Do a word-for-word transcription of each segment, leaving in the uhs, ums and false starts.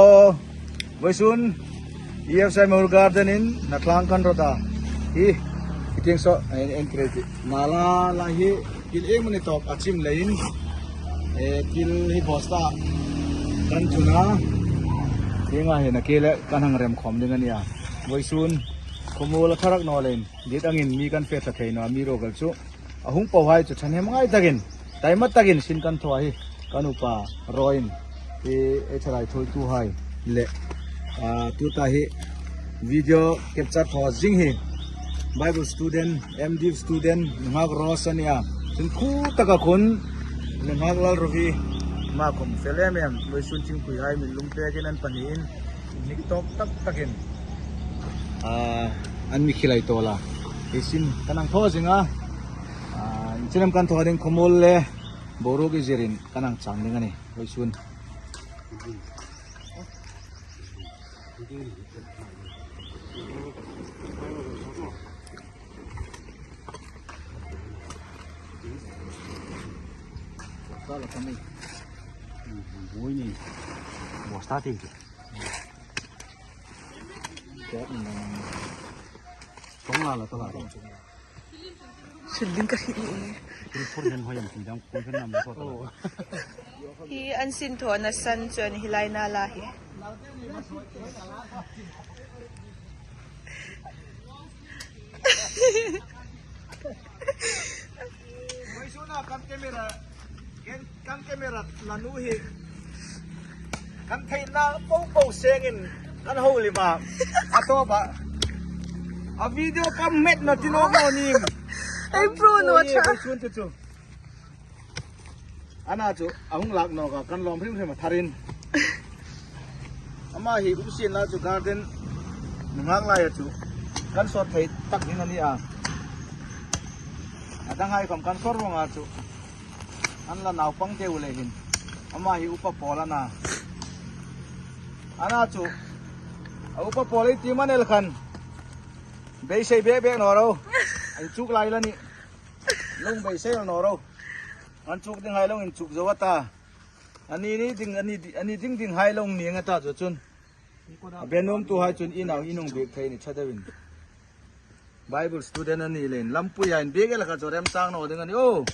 Hello. Voisun E F C Mour Garden-in hnathlang kan rawt a. Hi, hi tieng saw, en, en kre ti. Nala la hi, kil em ni tawk a chim leiin. E, kil hi bosta kan chun a. Tienga hi na kile kan hang rem khawm ding a nia. Voisun, khawmuol a tharak naw leiin. Dit angin mi kan fe thla thei naw, mi ro kal chu. A hung po hai chu thahnem ngai takin, taima takin sin kan thaw hi, kan upa Roin, e, e thalai thuoitu hai le, a, tuta hi video capture thaw zing hi, Bible student, M Div student, nunghak Rose a nia. Sin khu taka khun, nunghak Lalrovi, ma khawm fel em em, voisun thingpui hai min lum pekin an pahniin, Hnik tawk tak takin, ah, an mi khilai tawl a. Ei sin kan hang thaw zing a. Ah, inchinem kan thaw ding khawmuol le boruok i zirin kan hang chang ding a nih. Voisun. Bosta ti. Ṭawng la la ta la. Sil ding ka hih ni. Thil phur hen hoi am thil dang phur hen am so ta la. Hi an sin thawna san chuan hi lai nala hi. Voisuna kan camera, kan, kan camera la nu hi. Kan theina po po sengin kan ho lima. A tawpa. A video kan met na ti naw maw ni. Ei, pro naw cha. Voisun tu chu. Ana chu, a hung lak nawk a, kan lawm hrim hrim a tharin. Ama hi um sin la chu garden nunghak laia chu kan sawt thei tak ding a ni a. A dang hai khawm kan sawr vawng a chu. An la naupang te u le hin. Ama hi upa pawl a na. Ana chu, a upa pawl ei ti man el khan. Beisei bek bek naw ro. An chuk lai la ni. Lung beisei naw ro. An chuk ding hai lung inchuk zo a ta. Ani ni ding, ani di-, ani ding ding hai lung ni anga ta chu chun. A be nuom tu hai chun i nau i nung bik thei ni cha deuin. Bible student ani lein lampui a in bik el kha chu remchang naw ding a ni o.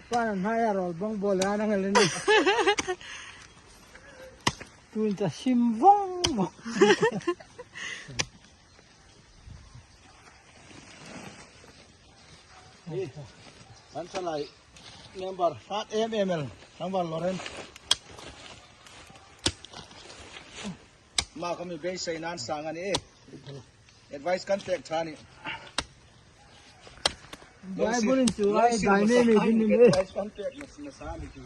Chuan a hnaia rawl bang bawl a nang el a ni. Tuin ta sim vawng vawng. Kan salai member hrat em em el, member Loren. Ma kami beisei nan sang a ni e. Advice kan pek ṭha ni. Bible in chu ai dynamic in ni e. Advice kan pek na, na sa ni chu.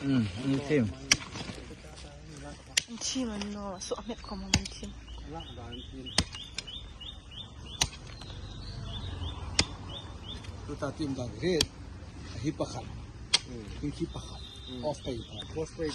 Mm, an thim. An thim an naw, suah met khawm an thim. Tuta tim dan ri, hi pakhat. Mm. Hi pakhat. Mm. Off pei pakhat. Off pei.